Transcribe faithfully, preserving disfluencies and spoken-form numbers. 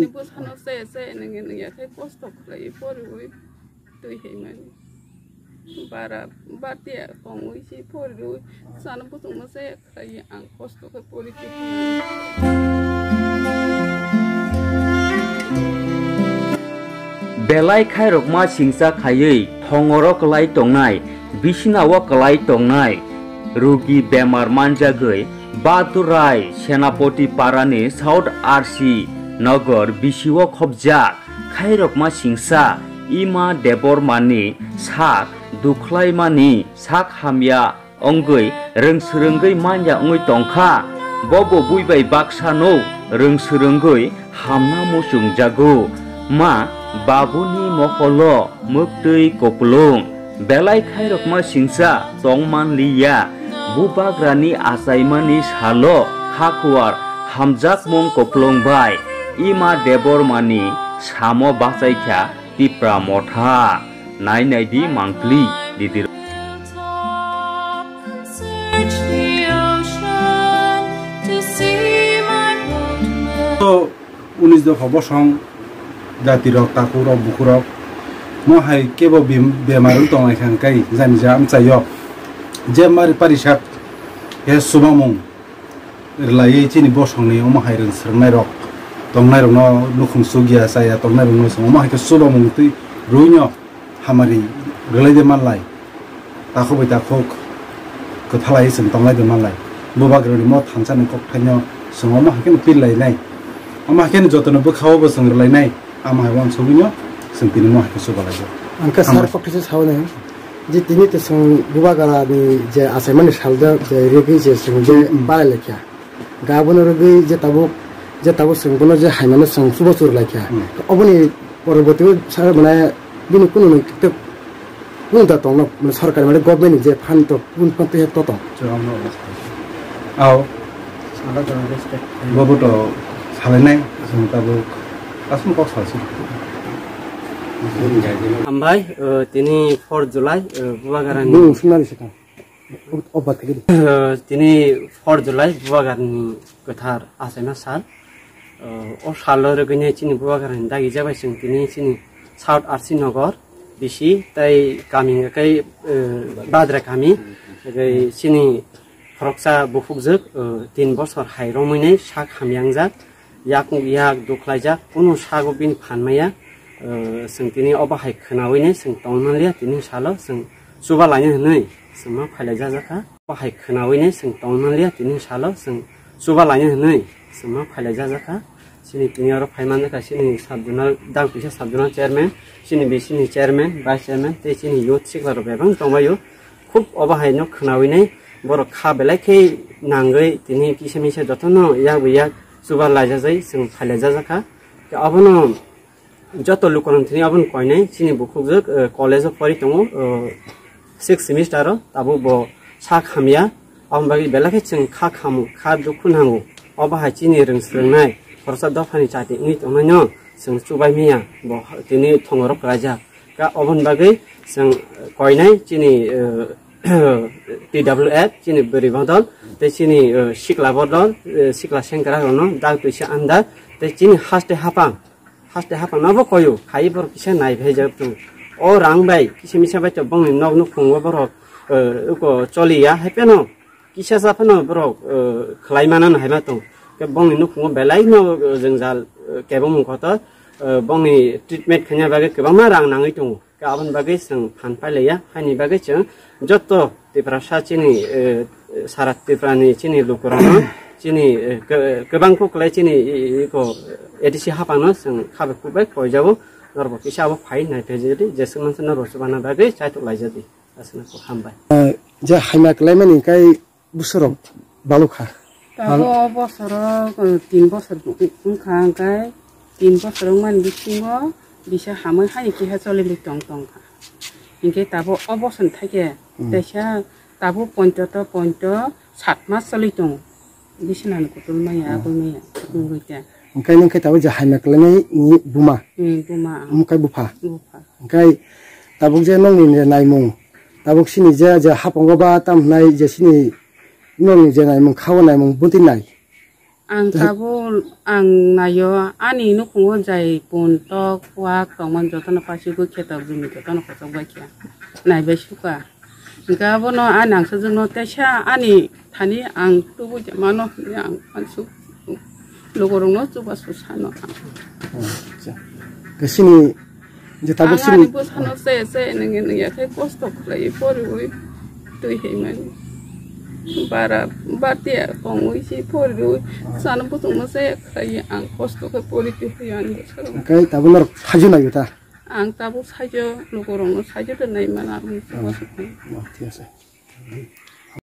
Bwsano se se nungya nungya khe kosto khlaiwi poriwi twi hai mani. Bara batia kongwi si poriwi sana bwswngno se khlaiwi ang kosto khe pori twi. Belai khairokma singsa khaiwi thongoro kwlai tongnai, bisinao kwlai tongnai, rugi bemar manjagwi Badurai Senapoti Parani South R C Nogor bisio khopjak khairokma singsa Ima Debbarmani sak dukhlaimani sak hamya wngwi rwngswrwngwi manya wngwi tongkha. Bobo bui bai baksa nuk rwngswrwngwi hamna muchungjago. Ma babuni mokolo mwktwi kupulung. Belai khairokma singsa tongmanliya. Bubagrani achaimani salo khakuar hamjakmung kupulung bai Ima Debbarmani samo bachaikha Tipra Motha. Nai nai di mangpli didi. To unis dopha bosong jati rok, takhuk rok, bukhuk rok, mo hai kebo bem-, bemar wng tong lai kha hwnkhe jani ja amchai o je mari parisak he subamung rwlaiwi chini bosongni omo hai rwng swrwngnairok tongnairokno nukhung chukya chaya tongnairokno chwng omo hai khe chubamung twi rwino hamari rwlai de manlai, takhuk bai takhuk kwthalai chwng tonglai de manlai. Bubagrani mo thansa ni kokthaino chwng omo hai kheno pil lainai, omo hai kheno jotono bwkhao bo chwng rwlainai. Amo hai uansugwino chwng tini mo hai khe chubalaijago. Ang khe sir kokthaisa saui nai, je tini to chwng Bubagrani je achaimani saljak je rwgwi je chwng je Mm, mm. Balai laikha. Ga bono rwgwi je tabuk, je tabuk chwng bono je haimano chwng chubachu rwlaikha. Mm. Oboni poroborti o sa mane bini kunu no tei kunu da tongno, mane sorkari mane government ni je fund to, kunu fund to, to tong. Chwng no. Ao. Bobo to salainai, chwng tabuk aswk kok salsi. Hambai, uh, tini four July, uh, Bubagrani. Bung sumnani sikang. O, o bathagiri. Uh, tini four July Bubagrani kwthar achaima sal. Uh, o salo rwgwini chini Bubagrani dagi jabai chwng tini chini South R C Nogor bisi tei kami hwnkhe, uh, Badra kami, tei chini khoroksa bukhukjwk, uh, tin bosor hai romwinai sak hamyangjak, yak yak dukhlaijak, kunu sago bini phan maya, uh, chwng tini obo hai khwnawinai chwng tong manliya, tini salo chwng chuba laina hwnwi chwngma phailai jajakha. Obo hai khwnawinai chwng tong manliya, tini salo chwng chuba laina hwnwi chwngma phailai jajakha. Chini tini oro phai manjakha chini sub zonal, dang kisa sub zonal chairman, chini B C ni chairman, vice chairman, tei chini youth sikla rok bebak tongbaio. Khub obo hai no khwnawinai borok kha belai khe nangwi tini kisa misa jotono yak bai yak chuba laijajai chwng phailai jajakha. Tei obono joto lukurok thini obono koinai chini bukhukjwk, eh, college o pori tongo, eh, sixth semester o, tabuk bo sak hamya. Aboni bagwi belai khe chwng kha khamu, kha dukhu nango. Obo hai chini rwng swrwngnai khoroksa dophani chati wngwi tongnaino chwng chubai manya, bo tini thongorok kwlaijak. Ka oboni bagwi chwng koinai chini, eh, T W F, chini bwrwi bodol, tei chini, eh, sikla bodol, eh, sikla sengkrak rokno dak twisa andar, tei chini haste hapang, haste hapang no bo koyo, khai borok kisa nai phai jak tung. O rang bai kisa misa bai to bongni nok nukhungo borok, eh, uko choliya hai phano kisa sa phano borok, eh, khlai mana no hai ma tong. Ke bongni nukhungo belai no, eh, jwngjal, eh, kebo mung kotor, eh, bongni treatment khaina bagwi kwbangma rang nangwi tongo. Ke aboni bagwi chwng phan pailaiya, haini bagwi chwng joto Tiprasa chini, eh, sara Tripura ni chini lukurokno chini, eh, ke-, kwbang kuk kwlai chini i-, i-, iko A D C hapangno chwng khabe kuk bai koijabo, norbo kisa abo phai nai phai jodi jeswk mansa norbo chubana bagwi chaitok laijadi. Aswkno kok hambai. Eh, je haima kwlaimani kai bwswrok balukha. Tabuk o bosoro, uh, tin bosor wngkha, hwnkhe tin bosor wngmani bisingo bisa hamwi hai keha choliwi tong tongkha. Hinkhe tabuk o bosor thaikhe Hmm. Teisa tabuk pointo to pointo sat mas choli tongo. Bisinani kutul maya, Hmm. Abul maya, wngwi khe. Hwnkhe nung khe tabuk je haima kwlaimani buma. Hmm, buma. Hwnkhe bupha. Bupha. Hwnkhe tabuk je nongni je naimung, tabuk sini je, je hapango ba tam hwnai je sini nongni je naimung, khao naimung, buti nai. Ang tabuk ang naio, ani nukhungo jai pun tok wak tongmani jotono pasigwi khe tok jumi jotono kochok bai khe naibai sukha. Hingkhe abono ani angsajwkno teisa ani thani ang tubu je mano hinwi ang uansuk logorokno chubachu sano. Acha. Khe chini je tabuk ang chini ani bwsano se se nungya nungya khe kosto khlaiwi poriwi twi himani. Bara batiya kongwi si poriwi chano buchungno se khlaiwi ang kosto khe pori twi himani bwsarok. Khe tabuk norok saijo naio ta? Ang tabuk saijo logorokno saijo de naimana ang chubachu. Oh, thik ase.